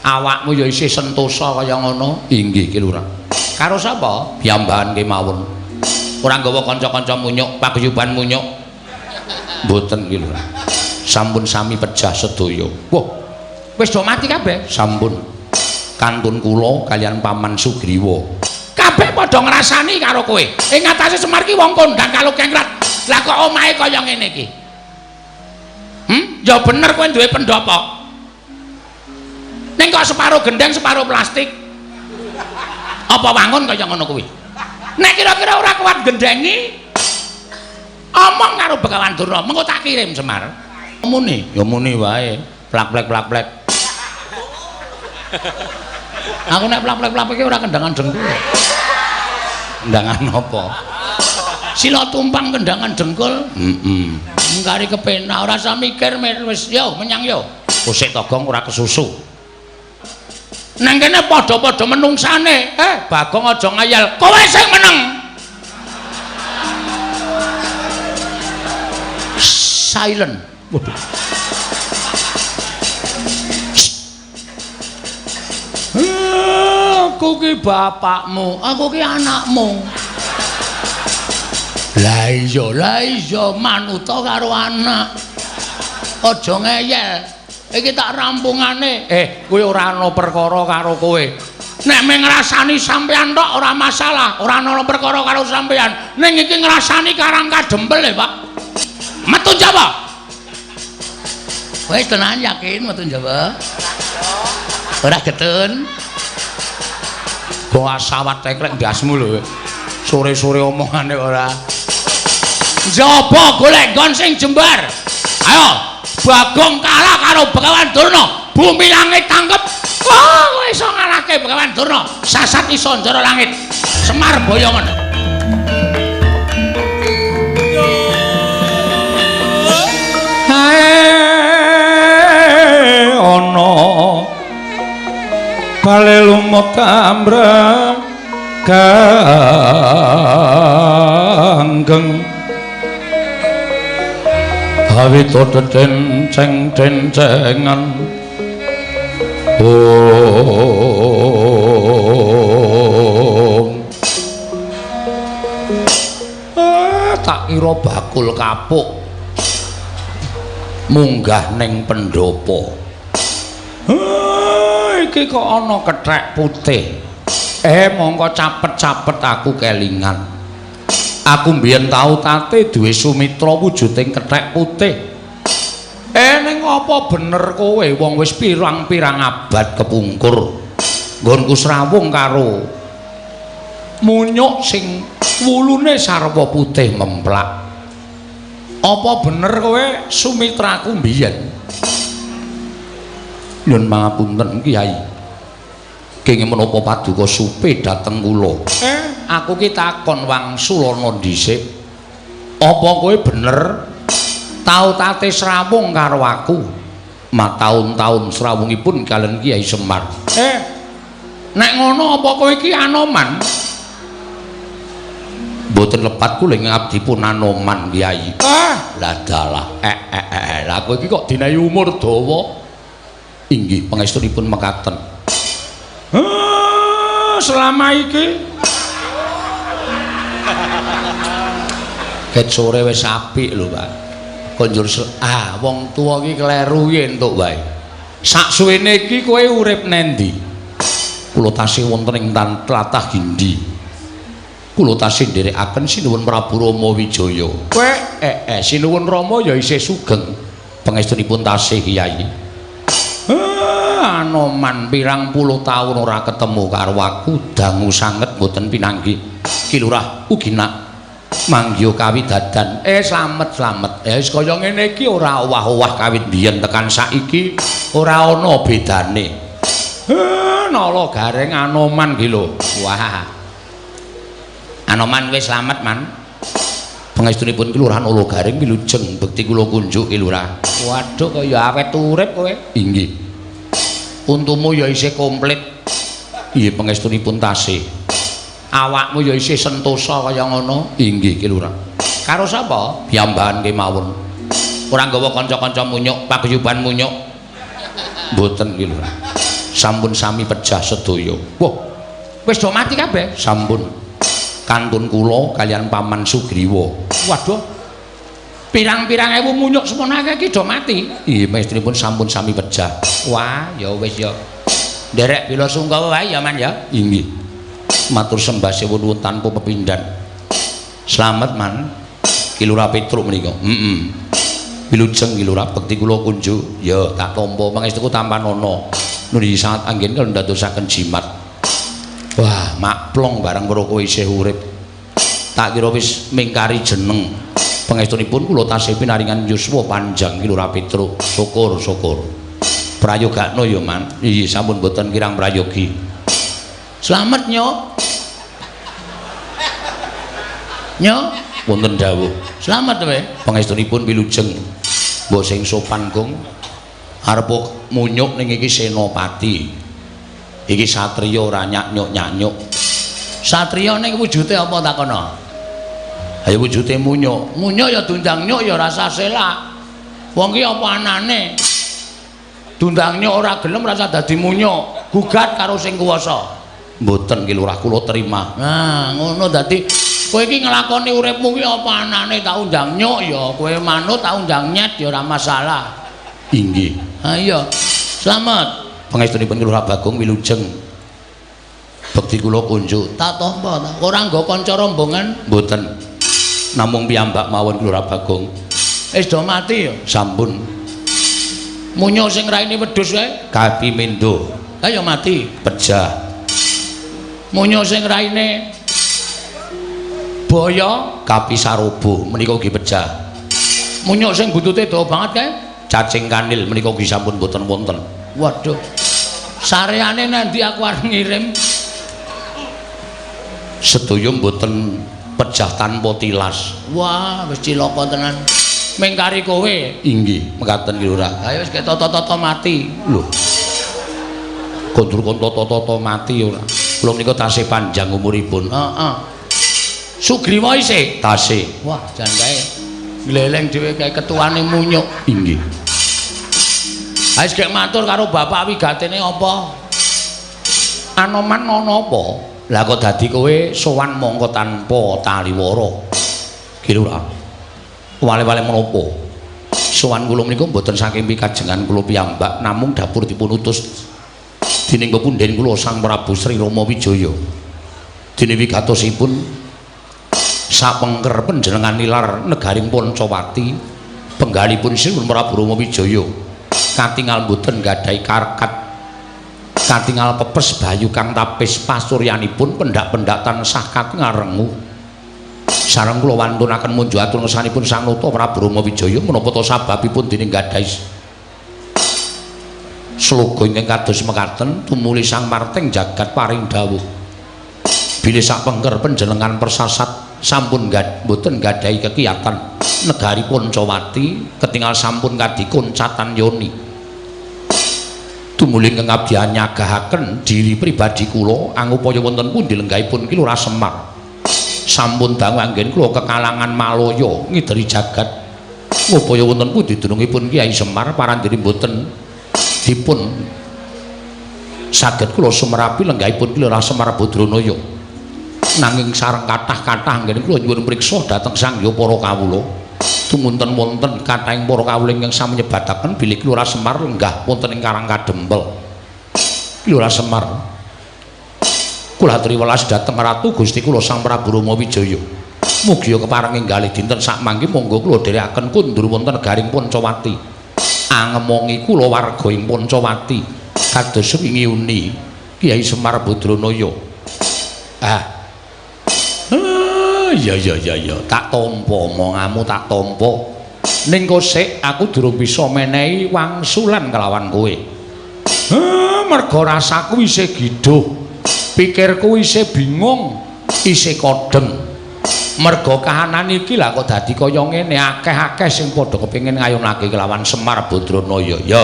Awakmu ya isih sentosa kaya ngono. Inggih Ki Lurah. Karo sapa? Piyambakan kemawon. Ora nggawa kanca-kanca munyuk, paguyuban munyuk. Mboten Ki Lurah. Sampun sami pejah sedaya. Wah, wis do mati kabeh? Sampun. Kantun kula kalian Paman Sugriwa. Kabeh padha ngrasani karo kowe. Ing atase Semar ki wong kondang kalukengrat. Lah kok omahe kaya ngene iki? Ya bener kowe duwe pendopo. Ning kok separo gendeng, separo plastik. Apa wangun kaya ngono kuwi? Nek kira-kira ora kuat gendengi, omong karo Begawan Durna, mengko tak kirim Semar. Muni, ya muni wae. Plak-plek plak-plek. Aku nek plak-plek plak-plek ora kendangan dengkul. Kendangan apa? Sila tumpang kendangan dengkul. Heeh. Ngkari kepenak ora usah mikir wis yo menyang yo. Kusik Togong ora kesusu. Nang kene padha-padha menungsane. Bagong aja ngayal. Kowe sing meneng. Silent. Waduh. Aku ki bapakmu, aku ki anakmu. Lah iya manuta karo anak. Aja ngeyel. Iki tak rampungane. Kowe ora ana perkara karo kowe. Nek mung ngrasani sampean tok ora masalah, ora ana perkara karo sampean. Ning iki ngrasani karang kadempel e, Pak. Metu Jawa. Wis tenan yakin metu Jawa. Ora getun. Goa sawat teklek ndasmu lho. Sore-sore omongane ora. Njaba golek nggon sing jembar. Ayo, Bagong kalah karo Begawan Durna. Bumi langit tangkep. Wah, kowe iso ngalahke Begawan Durna. Sasat iso njara langit. Semar boyongan. Hae ana bale lumut ambrang ganggeng awito dedenceng dencengan om. Tak kira bakul kapuk munggah ning pendopo. Iki kok ana kethek putih. Mongko capet-capet aku kelingan. Aku mbiyen tau tate duwe sumitra wujuding kethek putih. Ning apa bener kowe wong wis pirang-pirang abad kepungkur nggonku srawung karo munyuk sing wulune sarwa putih memplak. Apa bener kowe sumitraku mbiyen? Nyun pangapunten Kyai. Kenging menapa paduka supe dhateng kula? Aku ki takon wangsulana dhisik. Apa kowe bener tau tate srawung karo aku? Mataun-taun srawungipun kalian Kyai Semar. Nek ngono apa kowe iki Anoman? Mboten lepat kula ing abdi pun Anoman Kyai. Lah dalah. Lah kowe iki kok dinehi umur dawa? Inggih pangestunipun mekaten. Selama iki ket sore wis apik lho, Pak. Konjur wong tuwa iki kleru iki entuk wae. Saksuwene iki kowe urip nendi? Kula tasih wonten ing tlatah Gindi. Kula tasih nderekaken Sinuwun Prabu Rama Wijaya. Kowe Sinuwun Rama ya isih sugeng. Pangestunipun tasih Kyai. Anoman pirang puluh taun ora ketemu karo aku, dangu sanget mboten pinanggih. Ki Lurah ugi nak manggiha kawidadan. Slamet slamet. Wis kaya ngene iki ora owah-owah kawit biyen tekan saiki ora ana bedane. Nala gareng Anoman ki lho. Wah. Anoman wis slamet, Man. Pangestunipun Ki Lurah Nala Gareng wilujeng bekti kula kunjuk Ki Lurah. Waduh kaya awet urip kowe. Inggih. Untumu ya isih komplit. Nggih pangestunipun tasih. Awakmu ya isih sentosa kaya ngono. Inggih Ki Lurah. Karo sapa? Piyambakan kemawon. Ora nggawa kanca-kanca munyuk, paguyuban munyuk. Mboten Ki Lurah. Sampun sami pejah sedaya. Wah, wis do mati kabeh? Sampun. Kantun kula kalian Paman Sugriwa. Waduh. Pirang-pirang ewu munyuk semono akeh iki do mati. Iya, pangestunipun sampun sami pejah. Wah, ya wis ya. Nderek bela sungkawa wae ya, Man ya. Inggih. Matur sembah nuwun tanpa pepindhan. Slamet, Man. Ki Lurah Petruk menika. Heeh. Wilujeng Ki Lurah, bekti kula kunjuk. Ya, tak tampa pangestuku tampanana. Nuli sangat anggen kula ndadosaken jimat. Wah, makplong bareng weruh kowe isih urip. Tak kira wis mingkari jeneng. Pangestunipun kula tasih pinaringan yuswa panjang Ki Lurah Petruk. Syukur, syukur. Prayogakno ya, Man. Iya, sampun boten kirang prayogi. Slamet, Nyok. Nyok, wonten dawuh. Slamet kowe. Pangestunipun wilujeng. Mbok sing sopan, Gong. Arep munyuk ning iki senopati. Iki satriya ora nyak-nyuk-nyak-nyuk. Satriya ning wujude apa takono? Ayo wujude munyuk. Munyuk ya diundang nyuk ya rasa selak. Wong ki apa anane? Diundang nyuk ora gelem rasa dadi munyuk. Gugat karo sing kuwasa. Mboten Ki Lurah, kula terima. Nah, ngono dadi kowe iki nglakoni uripmu ki apa anane, tak undang nyuk ya kowe manut, tak undang nyet ya ora masalah. Inggih. Ha iya. Slamet. Pangestunipun Ki Lurah Bagong wilujeng. Bekti kula kunjuk. Tak tampa ta. Ora nggo kanca rombongan? Mboten. Namung piyambak mawon Ki Lurah Bagong. Wis do mati ya? Sampun. Munyuk sing raine wedhus kae? Kapi mendo. Lah ya mati. Pejah. Munyuk sing raine boyo? Kapi sarobo menika ugi pejah. Munyuk sing buntute dawa banget kae? Cacing kanil menika ugi sampun boten wonten. Waduh. Sareane nanti aku arep ngirim. Sedaya mboten pejah tanpa tilas. Wah, wis cilaka tenan. Mengkari kowe. Inggih, mekaten Ki Lurah. Ayo wis ketata-tata mati. Lho. Kondur kon tata-tata mati ora. Kula menika tasih panjang umuripun. Heeh. Sugriwa isih? Tasih. Wah, jan kae gleleng dhewe kae ketuane munyuk. Inggih. Wis gek matur karo bapak wigatene apa? Anoman ana apa? Lah kok dadi kowe sowan mongko tanpa taliwara. Ki Lurah. Wale-wale menapa? Sowan kula menika mboten saking pikajengan kula piyambak, namung dapur dipun utus dening pepundhen kula Sang Prabu Sri Rama Wijaya. Dene wigatosipun sapengker panjenengan nilar negaring Pancawati, penggalipun Sri Prabu Rama Wijaya katingal mboten gadhahi karkat, katingal pepes bayu kang tapis pasuryanipun pendak-pendak tansah katingal rengu. Sareng kula wantunaken munjuk atur ngersanipun Sang Nata Prabu Rama Wijaya menapa ta sababipun dening gadhahi sloga ingkang kados mekaten tumuli Sang Marting jagat paring dawuh bilih sapengker panjenengan persasat sampun mboten gadhahi kekiyatan negari Pancawati ketingal sampun kadikoncatan yoni. Tumuli ingkang abdi nyagahaken diri pribadi kula angupaya wonten pundi lenggahipun Ki Lurah Semar. Sampun dangu anggen kula kekalangan malaya ngideri jagat ngupaya wonten pundi dunungipun Kyai Semar parandene mboten dipun saged kula sumerapi lenggahipun Ki Lurah Semar Badranaya. Nanging sareng kathah-kathah anggen kula nyuwun priksa dhateng Sang Hyang para kawula. Tumunten wonten kathahing para kawula ingkang sami nyebataken bilih Ki Lurah Semar lenggah wonten ing Karang Kadempel. Ki Lurah Semar kula aturi welas dhateng Ratu Gusti kula Sang Prabu Rama Wijaya. Mugia kepareng enggalih dinten sakmangke monggo kula dherekaken kundur wonten negaring Pancawati. Angemongi kula warga ing Pancawati kados wingi uni Kyai Semar Badranaya. Ah. Ya ya ya ya, tak tampa omonganmu, tak tampa. Ning kosek aku durung bisa menehi wangsulan kelawan kowe. Merga rasaku isih gidhuh. Pikirku isih bingung, isih kodheng. Merga kahanan iki lah kok dadi kaya ngene, akeh-akeh sing padha kepengin ngayunake kelawan Semar Badranaya. Ya,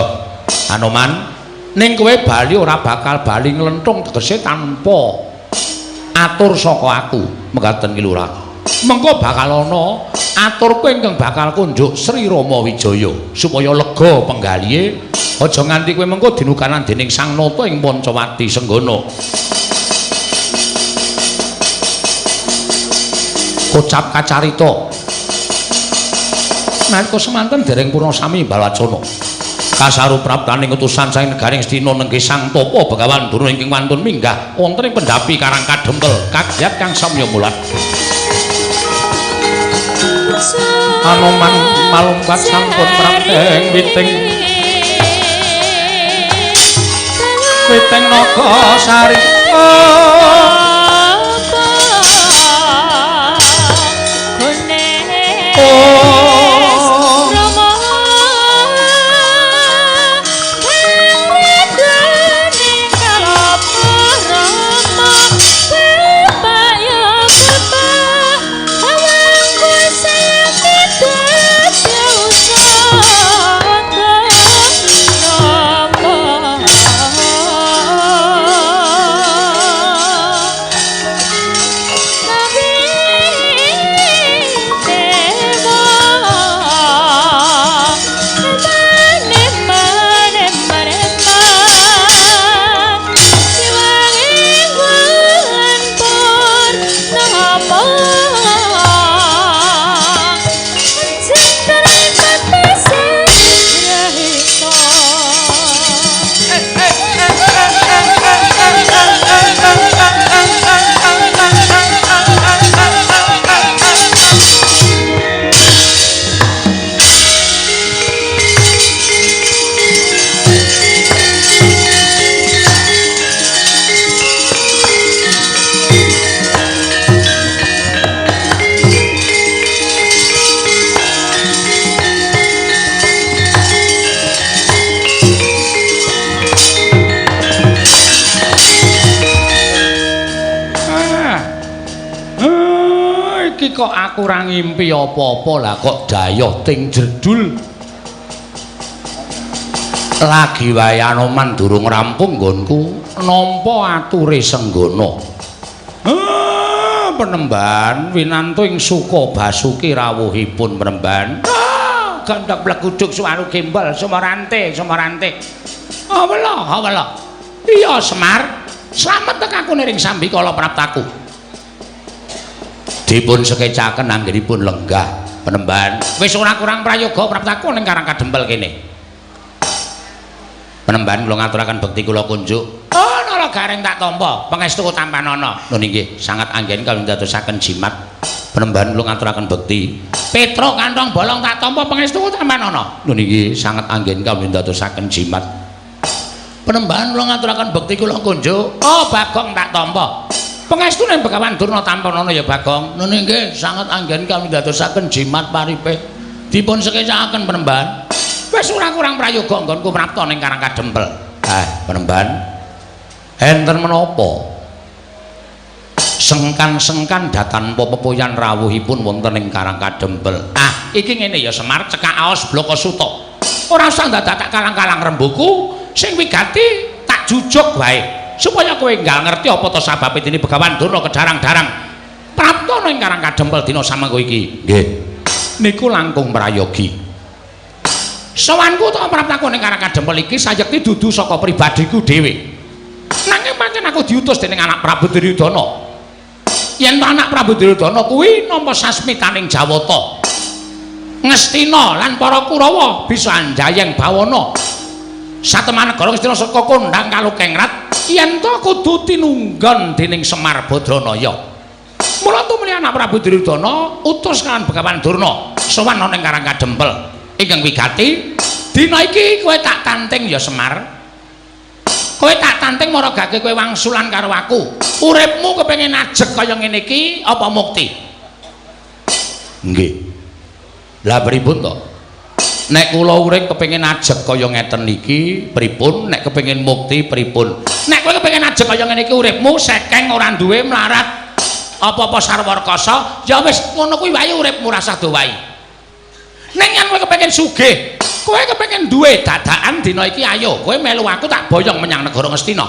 Anoman, ning kowe bali ora bakal bali nglenthung tegese tanpa atur saka aku, mekaten Ki Lurah. Mengko bakal ana aturku ingkang bakal kunjuk Sri Rama Wijaya supaya lega penggalihe Aja nganti kowe mengko dinukanan dening Sang Nata ing Pancawati Senggana. Kocap kacarita. Nalika semanten dereng purna sami balacana. Kasaru praptaning utusan saking negaring Astina nenggih Sang Tapa Begawan Durna ingkang wantun minggah wonten ing pendhapi Karang Kadempel kagyat kang samya mulat. Anoman malungkat sampun prapteng witing witing naga sari. Kok aku ora ngimpi apa-apa lah kok dayoh ting jedul. Lagi wae Anoman durung rampung nggonku nampa ature Senggana. Penemban winantu ing suka basuki rawuhipun penemban. Gandhak bleguduk suwaru gembel sumarante sumarante. Awela awela. Iya Semar, slamet tekaku niring sambikala praptaku. Dipun sekecaken anggenipun lenggah penemban. Wis ora kurang prayoga praptaku ning Karang Kadempel kene. Penemban kula ngaturaken bekti kula kunjuk. Oh, nala gareng tak tampa, pangestu tampanana. Nun inggih, sangat anggen kawula ndadosaken jimat. Penemban kula ngaturaken bekti. Petruk kantong bolong tak tampa, pangestu tampanana. Nun inggih, sangat anggen kawula ndadosaken jimat. Penemban kula ngaturaken bekti kula kunjuk. Oh, Bagong tak tampa. Pangestune Begawan Durna tampanana ya Bagong. Nun inggih, sangat anggen kawula ndadosaken jimat paripe. Dipun sekecaken penemban. Wis ora kurang prayoga nggonku prapta ning Karang Kadempel. Ah, penemban. Enten menapa? Sengkan-sengkan datan pepoyan rawuhipun wonten ing Karang Kadempel. Ah, iki ngene ya Semar, cekak aos blaka suta. Ora usah dadak tak kalang-kalang rembuku, sing wigati tak jujuk wae. Supaya kowe enggal ngerti apa to sababe dene Begawan Durna kedarang-darang prapta ning Karang Kadempel dina samangko iki. Nggih. Niku langkung prayogi. Sowanku to praptaku ning Karang Kadempel iki sayekti dudu saka pribadiku dhewe. Nanging pancen aku diutus dening anak Prabu Duryudana. Yen to anak Prabu Duryudana kuwi nampa sasmitaning Jawata. Ngastina lan para Kurawa bisa anjayeng bawana. Sateman negara Ngastina saka kondhang kalukengrat yen to kudu tinunggon dening Semar Badranaya. Mula tumuli anak Prabu Duryudana utus kalian Begawan Durna sowan ana ing Karang Kadempel. Ingkang wigati, dina iki kowe tak tanting ya Semar. Kowe tak tanting maragake kowe wangsulan karo aku. Uripmu kepengin ajeg kaya ngene iki apa mukti? Nggih. Lah pripun to? Nek kula urip kepengin ajeg kaya ngeten iki pripun? Nek kepengin mukti pripun? Nek kowe kepengin ajeg kaya ngene iki uripmu sekeng ora duwe mlarat apa-apa sarwa rekasa, ya wis ngono kuwi wae uripmu rasah dowahi. Ning yen kowe kepengin sugih, kowe kepengin duwe dadakan dina iki ayo kowe melu aku tak boyong menyang negara Ngastina.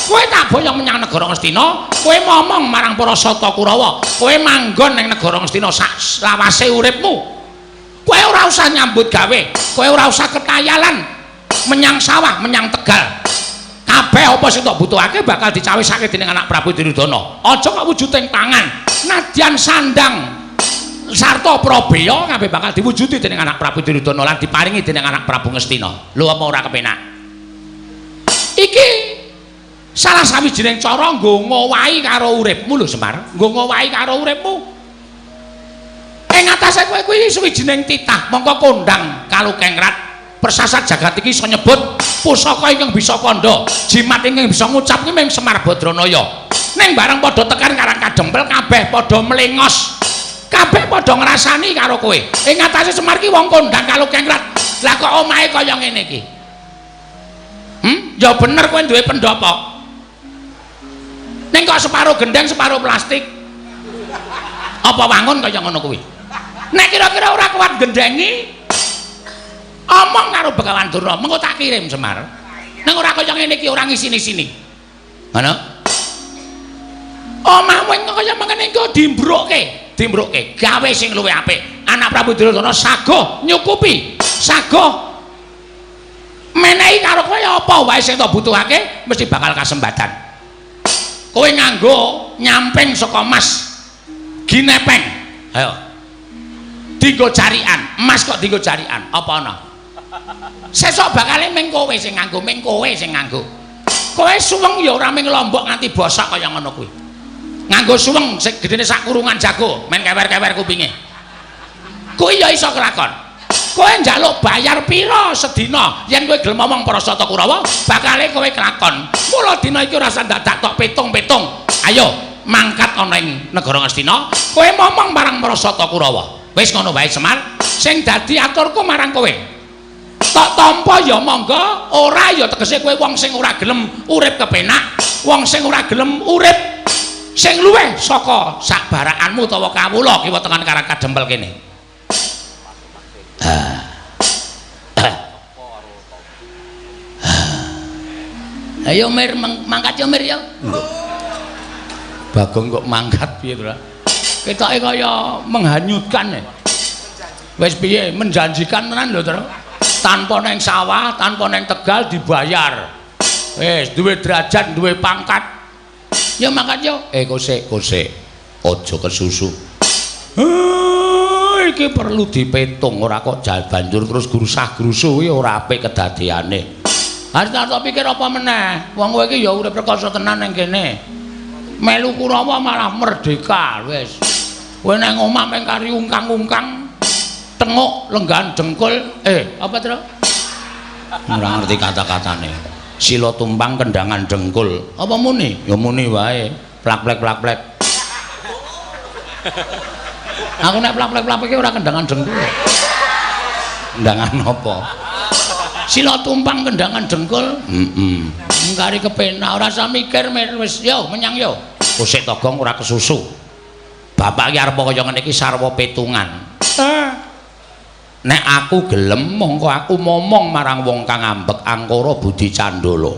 Kowe tak boyong menyang negara Ngastina, kowe momong marang para Sata Kurawa, kowe manggon ning negara Ngastina sak lawase uripmu. Kowe ora usah nyambut gawe, kowe ora usah ketayalan. Menyang sawah, menyang Tegal. Kabeh apa sing tok butuhake bakal dicawisake dening anak Prabu Duryudana. Aja kok wujuding pangan, nadyan sandang sarta prabeya kabeh bakal diwujudi dening anak Prabu Duryudana lan diparingi dening anak Prabu Ngastina. Lho apa ora kepenak? Iki salah sawijining cara nggo ngowahi karo uripmu lho Semar, nggo ngowahi karo uripmu. Ing atase kowe kuwi sawijining titah, mongko kondang kalukengrat persasat jagat iki iso nyebut pusaka ingkang bisa kandha, jimat ingkang bisa ngucap kuwi mung Semar Badranaya. Ning bareng padha tekan Karang Kadempel kabeh padha mlengos. Kabeh padha ngrasani karo kowe. Ing atase Semar ki wong kondang kalukengrat. Lah kok omahe kaya ngene iki? Ya bener kowe duwe pendopo. Ning kok separo gendeng, separo plastik. Apa wangun kaya ngono kuwi? Nek kira-kira ora kuat gendengi, omong karo Begawan Durna, mengko tak kirim Semar. Ning ora kaya ngene iki, ora ngisini-sini. Ngono? Omahmu kaya mengene iki dimbrukke, dimbrukke, gawe sing luwih apik. Anak Prabu Duryudana sagoh nyukupi, sagoh menehi karo kowe apa wae sing tok butuhake mesti bakal kasembatan. Kowe nganggo nyamping saka mas ginepeng. Ayo. Dinggo jarian, emas kok dinggo jarian, apa ana? Sesuk bakale ming kowe sing nganggo, ming kowe sing nganggo. Kowe suweng ya ora ming lombok nganti bosok kaya ngono kuwi. Nganggo suweng sing gedene sak kurungan jago, men kewer-kewer kupinge. Kuwi ya iso kelakon. Kowe njaluk bayar pira sedina yen kowe gelem ngomong para Sata Kurawa, bakale kowe kelakon. Mula dina iki ora usah dadak tok pitung-pitung. Ayo mangkat ana ing negara Ngastina, kowe momong marang para Sata Kurawa. Wis ngono wae Semar, sing dadi aturku marang kowe. Tok tampa ya monggo, ora ya tegese kowe wong sing ora gelem urip kepenak, wong sing ora gelem urip sing luwih saka sak barakanmu utawa kawula kiwa tengen Karang Kadempel kene. Ayo Mir, mangkat yo Mir yo. Bagong kok mangkat piye to? Ketoke kaya menghanyutkan. Wis piye menjanjikan tenan lho, Tru. Tanpa neng sawah, tanpa neng Tegal dibayar. Wis duwe derajat, duwe pangkat. Ya mangkat yo. Kosek, kosek. Aja kesusu. Iki perlu dipetung, ora kok banjur terus grusah-grusuh kuwi ora apik kedadeane. Arep tak pikir apa meneh? Wong kowe iki ya urip rekoso tenan ning kene. Melu Kurawa malah merdeka wis. Kowe nang omah meng kari ungkang-ungkang, tenguk lenggahan dengkul, apa Tru? Ora ngerti kata-katane. Sila tumpang kendangan dengkul. Apa muni? Ya muni wae. Plak-plek plak-plek. Aku nek plak-plek plak-plek ora kendangan dengkul. Kendangan apa? Sila tumpang kendangan dengkul. Heeh. Kari kepenak ora usah mikir wis yo menyang yo. Kusik Togong ora kesusu. Bapak iki arep kaya ngene iki sarwa petungan. Nek aku gelem mongko aku momong marang wong kang ambek angkara budi candala.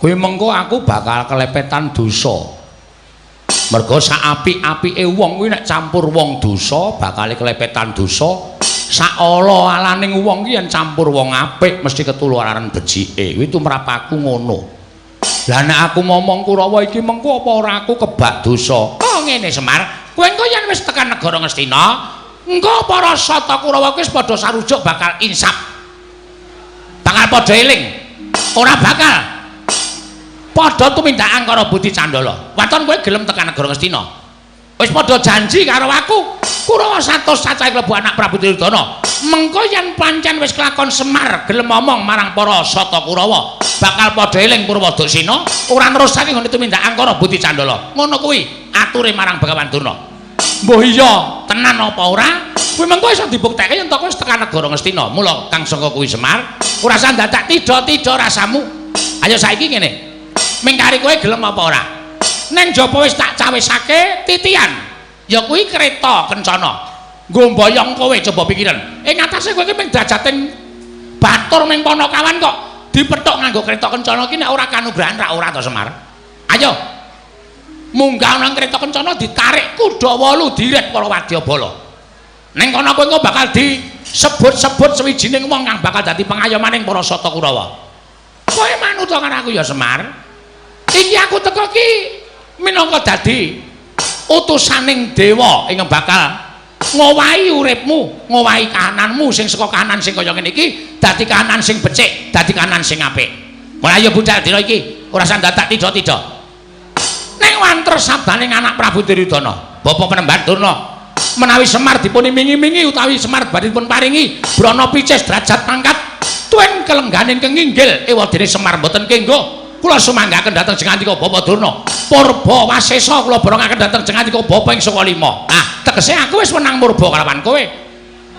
Kuwi mengko aku bakal kelepetan dosa. Mergo sak apik-apike wong kuwi nek campur wong dosa bakal kelepetan dosa. Sak ala-alaning wong ki yen campur wong apik mesti ketularan becike. Kuwi tumrap aku ngono. Lah nek aku momong Kurawa iki mengko apa ora aku kebak dosa? Oh ngene Semar, kowe engko yen wis tekan negara Ngastina, engko para Sata Kurawa kuwi wis padha sarujuk bakal insaf. Bakal padha eling. Ora bakal padha tumindak angkara budi candala. Waton kowe gelem tekan negara Ngastina. Wis padha janji karo aku. Kurawa 100 cacahe klebu anak Prabu Duryudana. Mengko yen pancen wis kelakon Semar gelem omong marang para Sata Kurawa, bakal padha eling Purwadaksina, ora nerusake nggone tumindak angkara budi candala. Ngono kuwi ature marang Begawan Durna. Mbuh iya tenan apa ora? Kuwi mengko iso dibuktekke yen to kowe wis tekan negara Ngastina. Mula kang saka kuwi Semar, ora usah dadak tidha-tidha rasamu. Ayo saiki ngene. Mingkari kowe gelem apa ora? Neng jaba wis tak cawisake titian. Ya kuwi kereta kencana. Nggo mboyong kowe coba pikiran. Ing atase kowe iki mung drajating batur ming panakawan kok dipethuk nganggo kereta kencana iki nek ora kanugrahan ra ora to Semar. Ayo. Munggah nang kereta kencana ditarik kuda 8 diret para wadyabala. Ning kono kowe engko bakal di Sebut-sebut sewijining wong kang bakal dadi pengayomaning para Sata Kurawa. Kowe manut karo aku ya Semar. Iki aku teko ki minangka dadi utusaning dewa ingkang bakal ngowahi uripmu, ngowahi kahananmu sing saka kahanan sing kaya ngene iki dadi kahanan sing becik, dadi kahanan sing apik. Mulai ayo budal dina iki, ora usah dadak tidha-tidha. Ning wanter sabdaning anak Prabu Duryudana, Bapak Penemban Durna, menawi Semar dipun imingi-imingi utawi Semar badhe dipun paringi brana picis derajat pangkat tuen kelengganing kenginggil ewadene Semar mboten kenggo. Kula sumanggaken dhateng jengantika Bapak Durna. Purba wasesa kula borongaken dhateng jengantika Bapak ing saka lima. Ah, tegese aku wis menang murba kalawan kowe.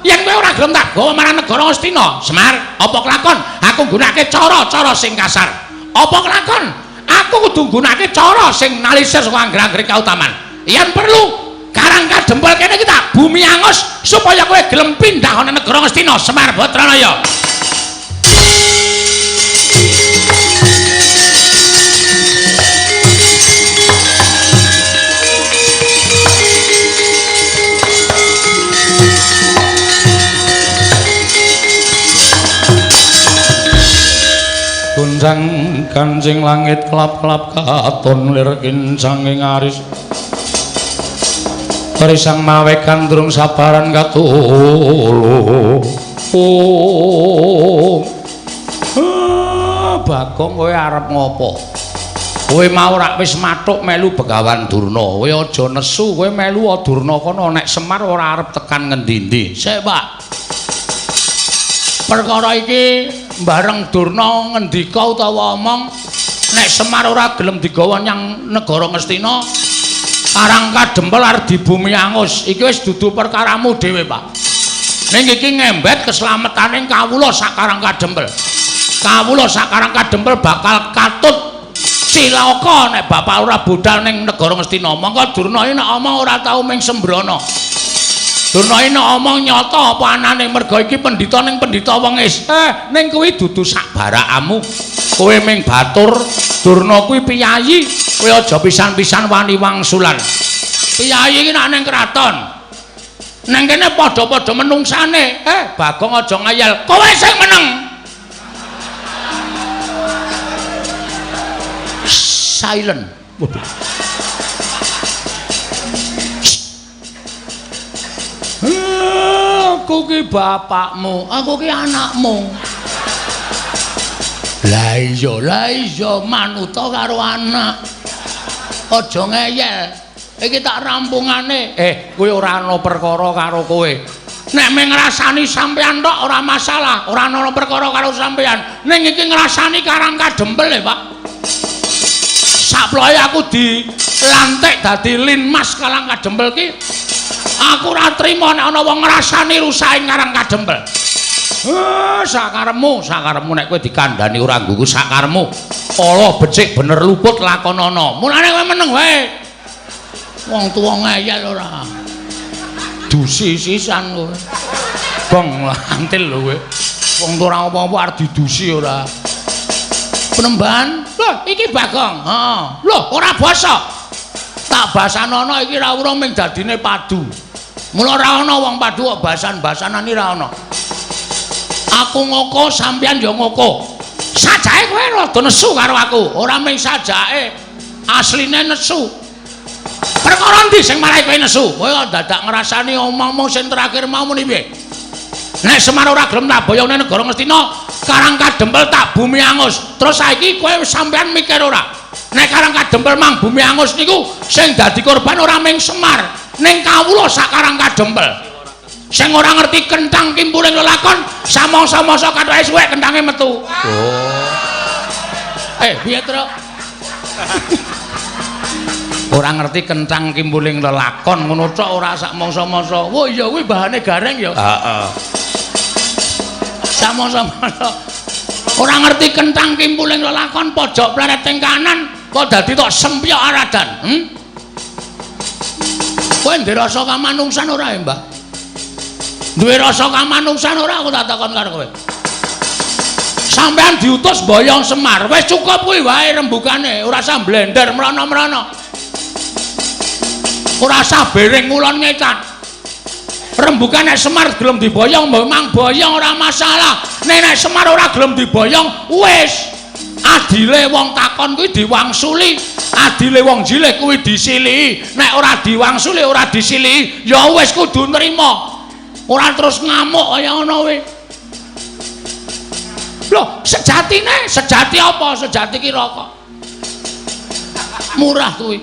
Yen kowe ora gelem tak gawa marang negara Ngastina, Semar, apa kelakon aku nggunakake cara-cara sing kasar? Apa kelakon aku kudu nggunakake cara sing nalisir saka angger-anggere kautaman? Yen perlu Karang Kadempel kene iki tak bumi angus supaya kowe gelem pindah ana negara Ngastina, Semar Badranaya. Gonjang kancing langit kelap-kelap katon lir kincanging aris. Risang mawe gandrung sabaran katulu. Oh. Bagong kowe arep ngopo? Kowe mau rak wis mathuk melu Begawan Durna. Kowe aja nesu, kowe melu Durna kono nek Semar ora arep tekan ngendi-endi. Sik, Pak. Perkara iki bareng Durna ngendika utawa omong nek Semar ora gelem digawa nyang negara Ngastina, Karang Kadempel arep dibumi angus. Iki wis dudu perkaramu dhewe, Pak. Ning iki ngembet keselametaning kawula sak Karang Kadempel. Kawula sak Karang Kadempel bakal katut cilaka nek bapak ora budal ning negara Ngastina. Mongko Durna iki nek omong ora tau ming sembrono. Durna iki nek omong nyata apa anane merga iki pendhita ning pendhita wengis. Ning kuwi dudu sak barakamu. Kowe ming batur, Durna kuwi piyayi. Kowe aja pisan-pisan wani wangsulan. Piyayi iki nek ning kraton. Neng kene padha-padha menungsane. Bagong aja ngayal. Kowe sing meneng. Silent. Waduh. Aku ki bapakmu, aku ki anakmu. Lah iya manuta karo anak. Aja ngeyel. Iki tak rampungane. Kowe ora ana perkara karo kowe. Nek mung ngrasani sampean tok ora masalah, ora ana perkara karo sampean. Ning iki ngrasani Karang Kadempel e, Pak. Saploe aku dilantik dadi Linmas Karang Kadempel ki aku ora trima nek ana wong ngrasani rusake Karang Kadempel. Sakaremu, sakaremu nek kowe dikandhani ora nggugu sakaremu. Ala becik bener luput lakonana. Mulane kowe meneng wae. Wong tuwa ngeyel ora. Dusi sisan kowe. Bong antil lho kowe. Wong tuwa ora apa-apa arep didusi ora. Penemban, lho iki Bagong. Heeh. Lho ora basa. Tak basanono iki ra urung ming dadine padu. Mula ora ana wong padu kok basan-basanan iki ra ana. Aku ngoko sampeyan ya ngoko. Sajake kowe rada nesu karo aku. Ora ming sajake, asline nesu. Perkara endi sing marai kowe nesu? Kowe kok dadak ngrasani omongmu sing terakhir mau muni piye? Nek Semar ora gelem tak boyong nang negara Ngastina, Karang Kadempel tak bumi angus. Terus saiki kowe sampeyan mikir ora? Nek Karang Kadempel mang bumi angus niku sing dadi korban ora ming Semar, ning kawula sak Karang Kadempel. Sing ora ngerti kenthang kimpuling lelakon, samangsa-mangsa kathoke suwek kenthange metu. Oh. Piye, Truk? Ora ngerti kenthang kimpuling lelakon ngono tok ora sak mangsa-mangsa. Wah iya kuwi bahane gareng ya. Heeh. Samangsa-mangsa ora ngerti kenthang kimpuling lelakon pojok pleret ing kanan kok dadi tok sempyok aradan. Kowe ndek rasa kamanungsan ora ya, Mbah? Duwe rasa kamanungsan ora aku tak takon karo kowe. Sampeyan diutus boyong Semar, wis cukup kuwi wae rembugane, ora usah blender mrono-mrono. Ora usah bering ngulon ngecan. Rembukan nek Semar gelem diboyong, memang boyong ora masalah. Nek Semar ora gelem diboyong, wis. Adile wong takon kuwi diwangsuli, adile wong jilih kuwi disilihi. Nek ora diwangsuli, ora disilihi, ya wis kudu nrima. Ora terus ngamuk kaya ngono kuwi. Loh, sejatine, sejati apa? Sejati ki rokok. Murah kuwi.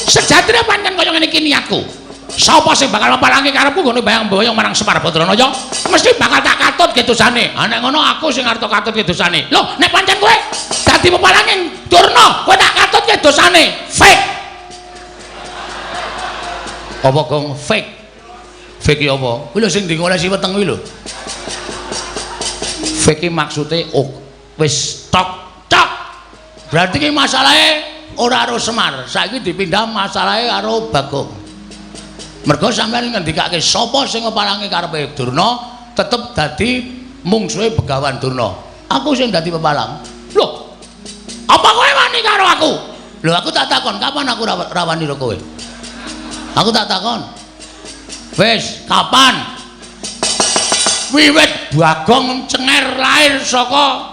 Sejatine pancen kaya ngene iki niatku. Sapa sing bakal mapalangi karepku nggone bayang-boyong marang Semar Badranaya, mesti bakal tak katut ke dosane. Ha nek ngono aku sing arep katut ke dosane. Loh, nek pancen kowe dadi pepalange Durna, kowe tak katut ke dosane. Fake. Apa gong fake? Fake ki apa? Kuwi lho sing digolesi weteng kuwi lho. Fake ki maksude wis tok tok. Berarti ki masalahe ora karo Semar, saiki dipindah masalahe karo Bagong. Mergo sampeyan ngendikake sapa sing ngepalangi karepe Durna tetep dadi mungsuhe Begawan Durna. Aku sing dadi pepalang. Loh, apa kowe wani karo aku? Lho aku tak takon, kapan aku rawani karo kowe? Aku tak takon. Wis, kapan? Wiwit Bagong cenger lahir saka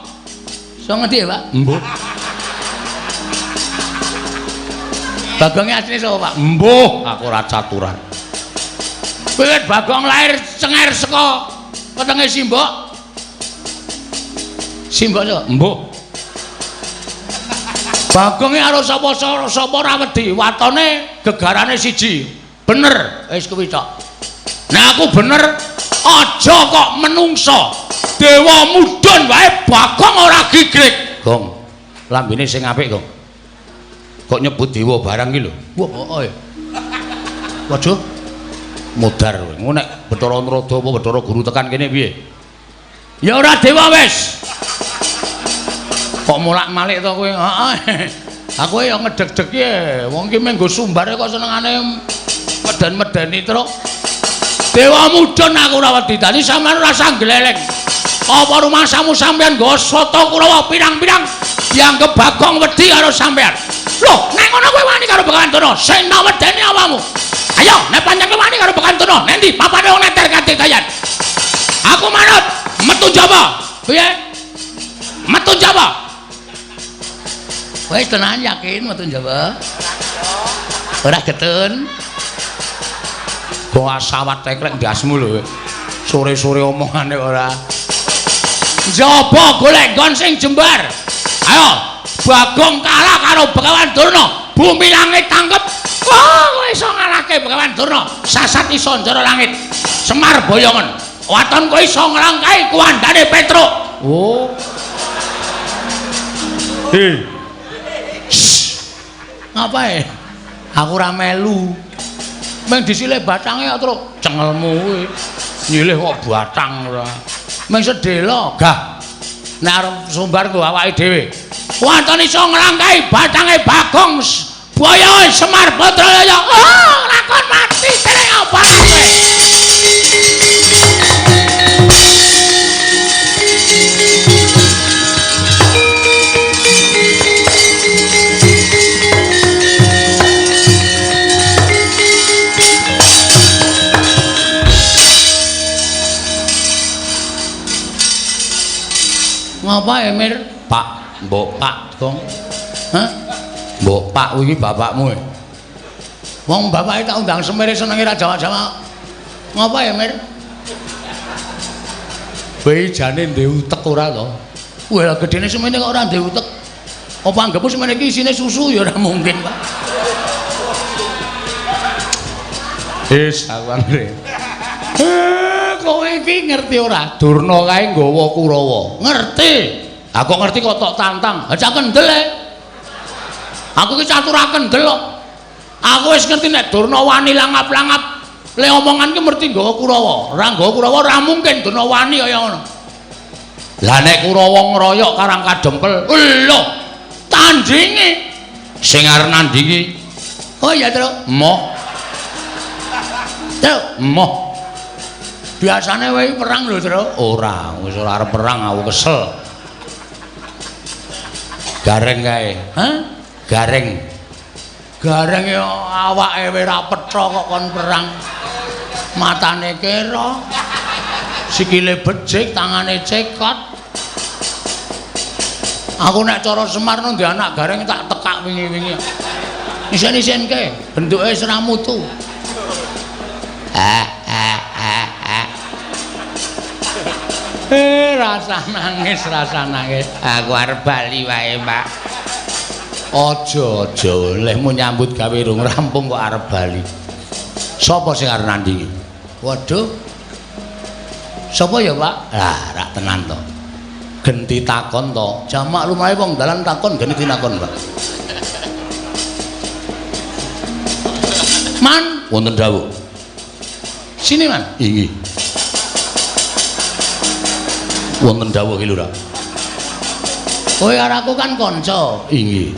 saka ngendi ya, Pak? Mbuh. Bagongnya asline sapa, Pak? Mbuh, aku ora caturan. Wiwit Bagong lahir cenger saka wetenge Simbok. Simbok sapa? Mbuh. Bagonge karo sapa ora wedi, watone gegarane siji. Bener, wis kuwi tok. Nek aku bener, aja kok menungsa. Dewa mudhun wae Bagong ora gigrik. Gong, lambene sing apik, Gong. Kok nyebut dewa barang iki lho. Wah, heeh. Waduh. Modar kowe. Ngono nek Bathara Narada apa Bathara Guru tekan kene piye? Ya ora dewa wis. Kok molak-malik to kowe? Heeh. Aku ya ngedeg-deg e. Wong iki mung nggo sumbare kok senengane meden-medeni truk. Dewa mudhun aku ora wedi. Dadi sampeyan ora usah gleleng. Apa rumangsamu sampeyan nggo sata Kurawa pirang-pirang dianggep Bagong wedi karo sampeyan? Loh, nek ngono kowe wani karo Begawan Durna, sing tak wedeni awakmu. Ayo, nek pancen kowe wani karo Begawan Durna, nek ndi papane wong neter katidayan. Aku manut, metu jaba. Piye? Metu jaba. Wis tenan yakin metu jaba. Ora getun. Kok asawat teklek ndasmu lho. Sore-sore omongane ora. Jaba golek nggon sing jembar. Ayo. Bagong kalah karo Begawan Durna, bumi langit tangkep. Wah, kowe iso ngalahke Begawan Durna, sasat iso njara langit. Semar boyongen. Waton kowe iso nglangkahi kuwandane Petruk. Oh. Hei. Ngapae? Aku ora melu. Meng disile batange kok, Truk. Cengelmu kuwi. Nyilih kok batang ora. Meng sedhela, gah. Nek arep sumbar nggo awake dhewe. Waton iso nglangkahi batange Bagong boyoe Semar Badraya. Oh, lakon mati dening apa kowe? Ngapa Emir? Pak, mbok Pak Gong. Hah? Mbok Pak kuwi bapakmu. Wong bapake tak undang semere senenge ra jawab-jawab. Ngapa ya, Mir? Kowe jane ndek utek ora to? Wah, lah gedene semene kok ora ndek utek. Apa anggepmu semene iki isine susu ya ora mungkin, Pak. Wis, aku anggere. Kowe iki ngerti ora? Durna kae nggawa Kurawa. Ngerti. Aku ngerti kok tok tantang. Ha cah kendel e. Aku ki catur kendel kok. Aku wis ngerti nek Durna wani langap-langap. Le omongan ki mesti nggawa Kurawa. Ora nggawa Kurawa ora mungkin Durna wani kaya ngono. Lah nek Kurawa ngroyok Karang Kadempel, lho tandinge sing arep nandingi. Oh iya, Truk. Emoh. Truk, emoh. Biasane wae perang lho, Truk. Ora, wis ora arep perang aku kesel. Gareng kae. Hah? Gareng. Gareng awake ora petha kok kon perang. Matane kera. Sikile becik, tangane cekot. Aku nek cara Semar ndek anak Gareng tak tekak wingi-wingi. Isen-isenke, bentuke wis ra mutu. Rasa nangis, rasa nangis. Aku arep bali wae, Pak. Aja, aja, lehmu nyambut gawe rung rampung kok arep bali. Sapa sing arep nandingi? Waduh. Sapa ya, Pak? Lah, rak tenan to. Genti takon to. Jamak lumahe wong dalan takon genti takon, Pak. Man, wonten dawuh. Sini, Man. Inggih. Wonten dawuh ki Lurah. Kowe karo aku kan kanca. Inggih.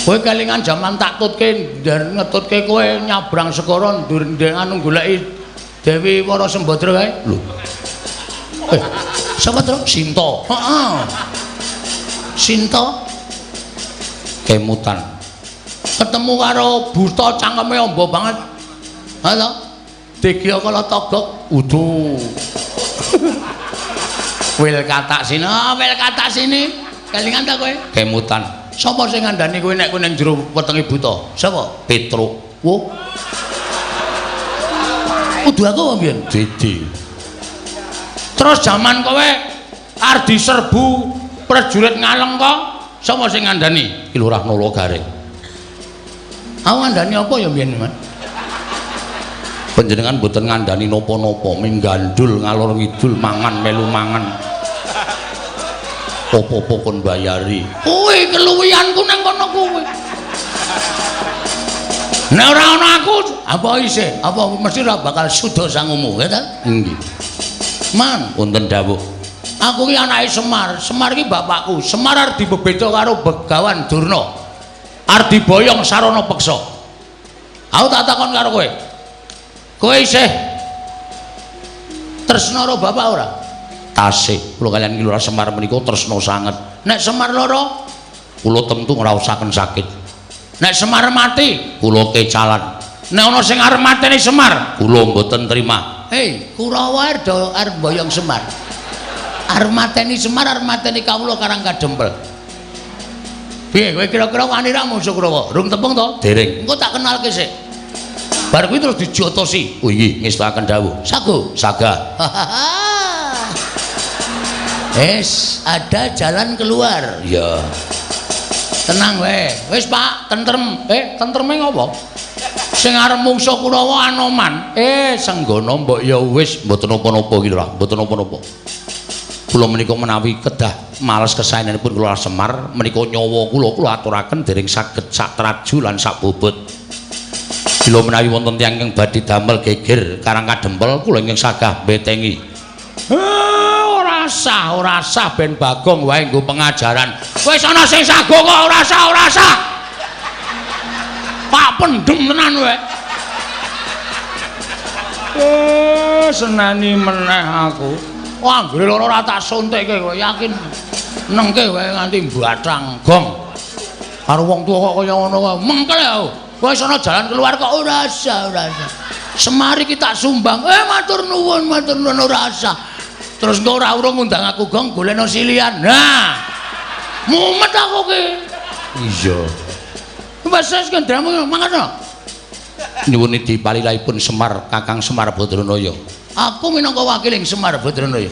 Kowe kelingan jaman tak tutke ngetutke kowe nyabrang segara ndur anu goleki Dewi Wara Sembadra kae. Lho. Sapa to? Sinta. Heeh. Sinta kemutan. Ketemu karo buta cangkeme amba banget. Ha to? Digya kala togok udu. Wil katak sini, oh, wil katak sini. Kelingan ta kowe? Kemutan. Sapa sing ngandani kowe nek kowe ning jero wetenge buta? Sapa? Petruk. Wo. Kudu aku apa mbiyen? Didi. Terus jaman kowe arep diserbu prajurit Ngalengka, sapa sing ngandani? Ki Lurah Nala Gareng. Aku ngandani apa ya mbiyen, Man? Panjenengan mboten ngandani napa-napa, ming gandul ngalor ngidul mangan melu mangan. Apa-apa kon bayari. Kuwi keluwihanku nang kono kuwi. Nek ora ana aku, apa isih? Apa mesti ora bakal suda sangumu, ya ta? Nggih. Man, wonten dawuh. Aku ki anake Semar. Semar ki bapakku. Semar arep dibebeda karo Begawan Durna. Arep diboyong sarana peksa. Aku tak takon karo kowe. Kowe isih tresna karo bapak ora? Tasih. Kula kaliyan Ki Lurah Semar menika tresna sanget. Nek Semar lara, kula tentu ngraosaken sakit. Nek Semar mati, kula kecalan. Nek ana sing arep mateni Semar, kula mboten terima. Hei, Kurawa arep mboyong Semar. Arep mateni Semar, arep mateni kawula Karang Kadempel. Piye kowe kira-kira wani ra musuh Kurawa? Rung tepung to? Dereng. Engko tak kenalke sik. Bar kuwi terus dijotosi. Oh inggih, ngestakaken dawuh. Sago, saga. Wis, ada jalan keluar. Iya. Tenang wae. Wis, Pak, tentrem. Tentreme ngopo? Sing arep mungsuh Kurawa Anoman. Senggono mbok ya wis mboten napa-napa iki lho, mboten napa-napa. Kula menika menawi kedah males kesaenanipun kula Semar menika nyawa kula kula aturaken dereng saged sak traju lan sak bobot. Bila menawi wonten tiyang ingkang badhe damel geger Karang Kadempel kula ingkang sagah mbetengi. Ora sah, ora sah ben Bagong wae nggo pengajaran. Wis ana sing sago kok ora sah, ora sah. Pak pendem tenan wae. Seneni meneh aku. Wah, anggere lara ora tak suntikke kowe yakin. Nengke wae nganti mbathang gong. Karo wong tuwa kok kaya ngono wae. Mengkel aku. Wis ana jalan keluar kok ora sah, ora sah. Semar iki tak sumbang. Matur nuwun, matur nuwun ora sah. Terus engko ora urung ngundang aku gong golekno silian. Nah. Mumet aku ki. Iya. Wis wis kendramu mangkat. Nyuwun dipalilahipun Semar Kakang Semar Badranaya. Aku minangka wakiling Semar Badranaya.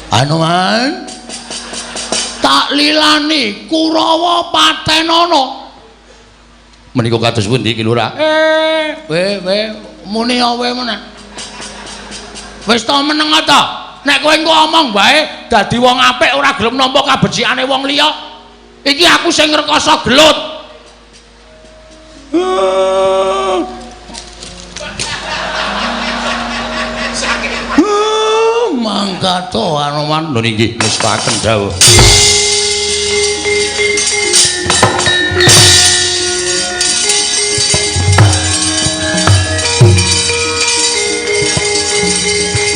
Anoman tak lilani Kurawa patenana. Menika kados pundi Ki Lurah? We muni awe meneh. Wis to meneng ta? Nek kowe engko omong wae dadi wong apik ora gelem nampa kabecikane wong liya. Iki aku sing ngrekoso gelut. Mangkat to Anoman. Lho inggih ngestakaken dawuh.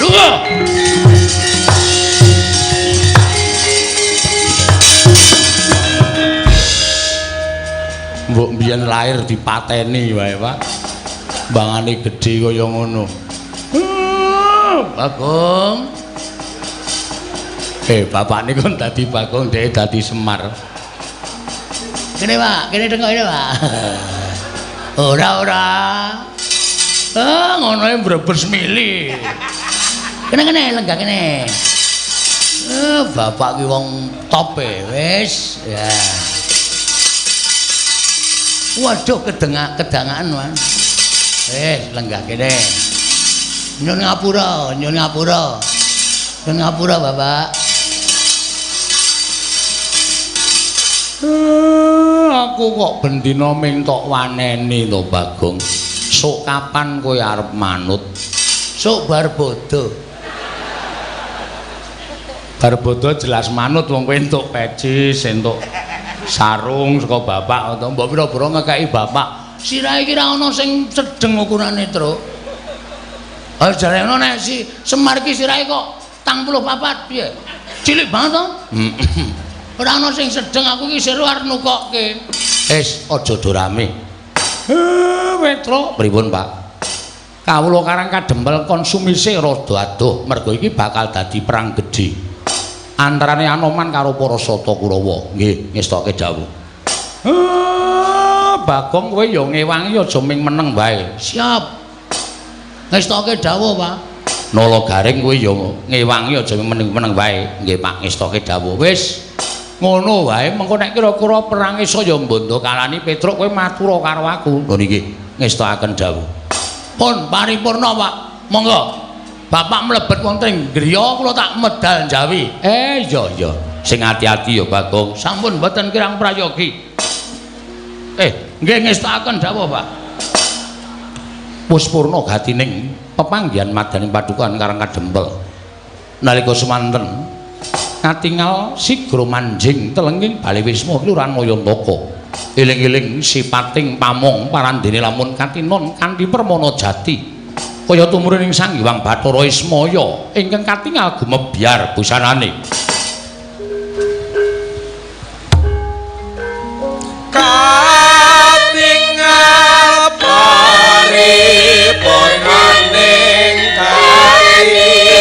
Lho. Biyen lahir dipateni wae, Pak. Bangane gedhe kaya ngono. Bagong. Bapakne kon dadi Bagong, dhek dadi Semar. Kene, Pak, kene tengok ini, Pak. Ora, ora. Ah, ngono e brebes mili. Kene kene lenggah kene. Bapak ki wong top e, wis. Ya. Waduh, kedangaan, Mas. Wis, lenggah kene. Nyun ngapura, nyun ngapura. Nyun ngapura, Bapak. Aku kok bendina ming tok waneni to, Bagong. Sok kapan kowe arep manut? Sok bar bodho. Bar bodho jelas manut wong kowe entuk pecis, entuk sarung saka bapak atau mbok pira-pira ngekeki bapak. Sirahe iki ra ana sing sedeng ukurane, Truk. Ha jarene nek si Semar iki sirahe kok 84 piye? Cilik banget to? Ora ana sing sedeng, aku iki seru arep nukokke. Wis, aja do rame. Petro, pripun, Pak? Kawula Karang Kadempel konsumise rada adoh, mergo iki bakal dadi perang gedhe antarane Anoman karo para Sata Kurawa. Nggih, ngestoke dawuh. Bagong kowe ya ngewangi aja ming meneng wae. Siap. Ngestoke dawuh, Pak. Nala Garing kowe ya ngewangi aja ming meneng wae. Nggih, Pak, ngestoke dawuh. Wis. Ngono wae, mengko nek kira-kira perange saya mbondo kalani Petruk kowe matura karo aku. Lho niki ngestokaken dawuh. Pun paripurna, Pak. Monggo. Bapak mlebet wonten ing griya kula tak medal njawi. Iya iya. Sing ati-ati ya, Bagong. Sampun mboten kirang prayogi. Nggih ngestokaken dawuh, Pak. Wis purna gatining pepanggihan madaning padukan Karang Kadempel. Nalika semanten katingal sigra manjing telenging bale wisma Kelurahan Mayantaka. Eling-eling sipating pamong parandene lamun katinon kanthi permana jati. Kaya tumurun ing Sang Hyang Bathara Ismaya ingkang katingal gumebyar busanane. Katingal paripurnaning kali.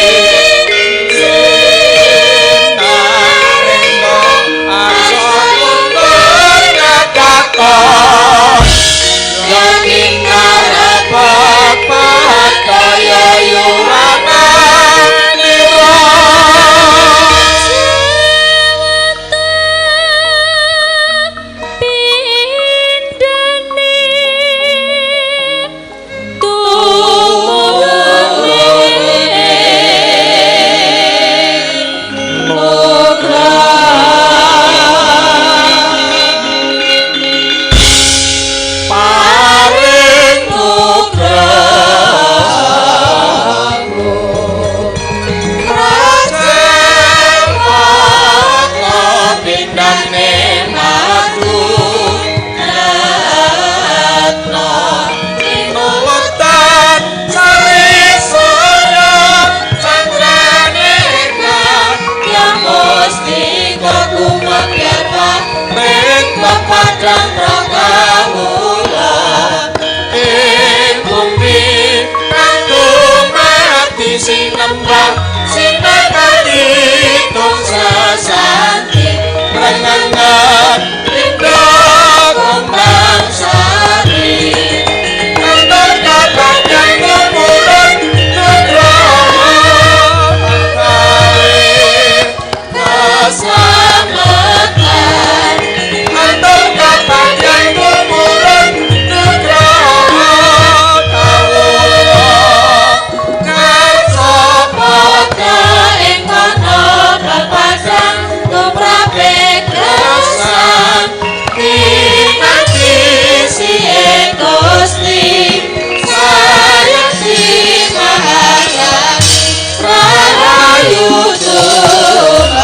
Rahayu Tuhan.